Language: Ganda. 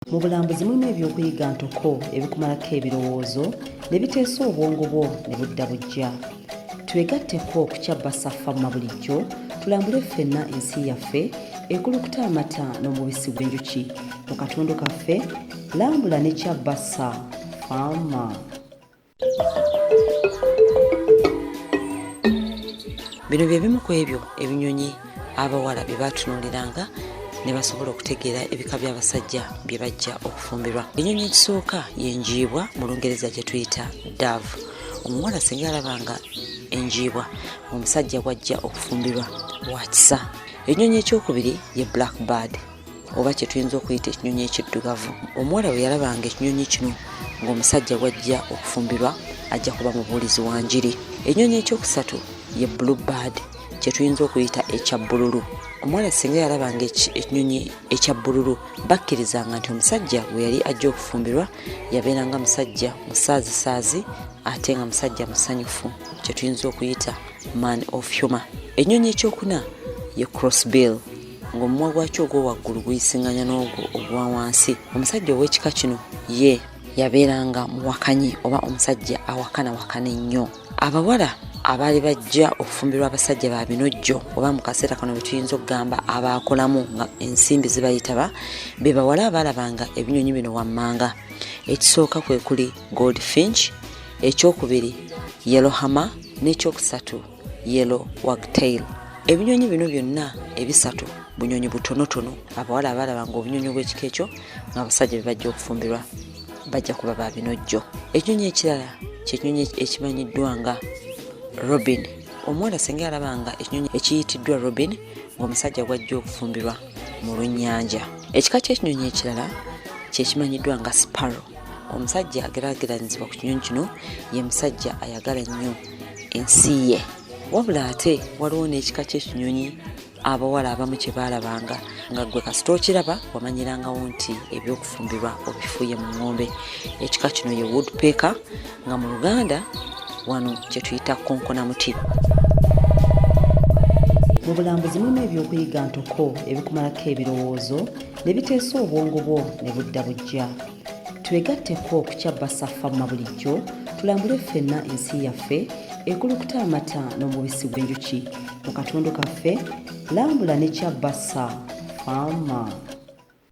Mu bulambuzi mulimu ebyokuyiga ntoko ebikumalako ebirowoozo ne biteesa obwongo bwo ne budda buggya. Twegatteko ku kya Basaffa Mma bulijjo tulambule ffenna ensi yaffe ekulukuta amata n'omubisi gw'enjuki mu katundu kaffe lambula ne kya Bassa Farmer. Bino bye bimu ku ebyo ebinyonyi abawala bye baatunuuliranga ne basobola okutegeera ebika by'abasajja bye bajja okufumbirwa. Ekinyonyi ekisooka ye njiibwa mu Lungereza gye tuyita dove. Omuwala singa yalabanga enjiibwa ng'omusajja gw'ajja okufumbirwa wa kisa. Ekinyonyi ekyokubiri ye black bird. Oba kye tuyinza okuyita ekinyonyi ekiddugavu. Omuwala bwe yalabanga ekinyonyi kino ng'omusajja gw'ajja okufumbirwa ajja kuba mubuulizi wa njiri. Ekinyonyi ekyokusatu ye blue bird kye tuyinza okuyita ekya bbululu. Omuwala singa yalabanga ekinyonyi ekya bbululu bakkirizanga nti omusajja gwe yali ajja okufumbirwa yabeeranga musajja musaazisaazi ate nga musajja musanyufu kye tuyinza okuyita man of humor. Ekinyonyi ekyokuna ye crossbill ng'omumwa gwakyo ogw'owaggulu guyisiŋŋanya n'ogwo ogwa wansi. Omusajja ow'ekika kino ye yabeeranga muwakanyi oba omusajja awakanawakana ennyo. Abawala abaali bajja okufumbirwa abasajja ba binojjo oba mu kaseera kano bwe tuyinza okugamba abaakolamu nga ensimbi zibayitaba be bawala abaalabanga ebinyonyi bino wammanga. Ekisooka kwe kuli goldfinch, ekyokubiri yellowhammer n'ekyokusatu yellow wagtail. Ebinyonyi bino byonna ebisatu bunyonyi butonotono. Abawala abalaba nga obunyonyi obw'ekika ekyo ng'abasajja be bajja okufumbirwa bajja kuba ba binojjo. Ekinyonyi ekirala kyekinyonyi ekimanyiddwa nga robin. Omuwala singa yalabanga ekinyonyi ekiyitiddwa robin ng'omusajja gw'ajja okufumbirwa mu lunnyanja. Ekika ky'ekinyonyi ekirala kyekimanyiddwa nga sparrow. Omusajja ageraageranyizibwa ku kinyonyi kino ye musajja ayagala ennyo ensi ye. Wabula ate waliwo n'ekika ky'ekinyonyi abawala abamu kye baalabanga nga ggwe kasita okiraba wamanyirangawo nti ebyokufumbirwa obifuuye mu ŋŋombe. Ekika kino ye woodpecker nga mu Luganda wano kye tuyita konkonamuti. Mu bulambuzi mulimu ebyokuyiga ntoko ebikumalako ebirowoozo ne biteesa obwongo bwo ne budda buggya. Twegatteko ku kya Basaffa Mma bulijjo tulambule ffenna ensi yaffe ekulukuta amata n'omubisi gw'enjuki mu katundu kaffe lambula ne kya Bassa Farmer.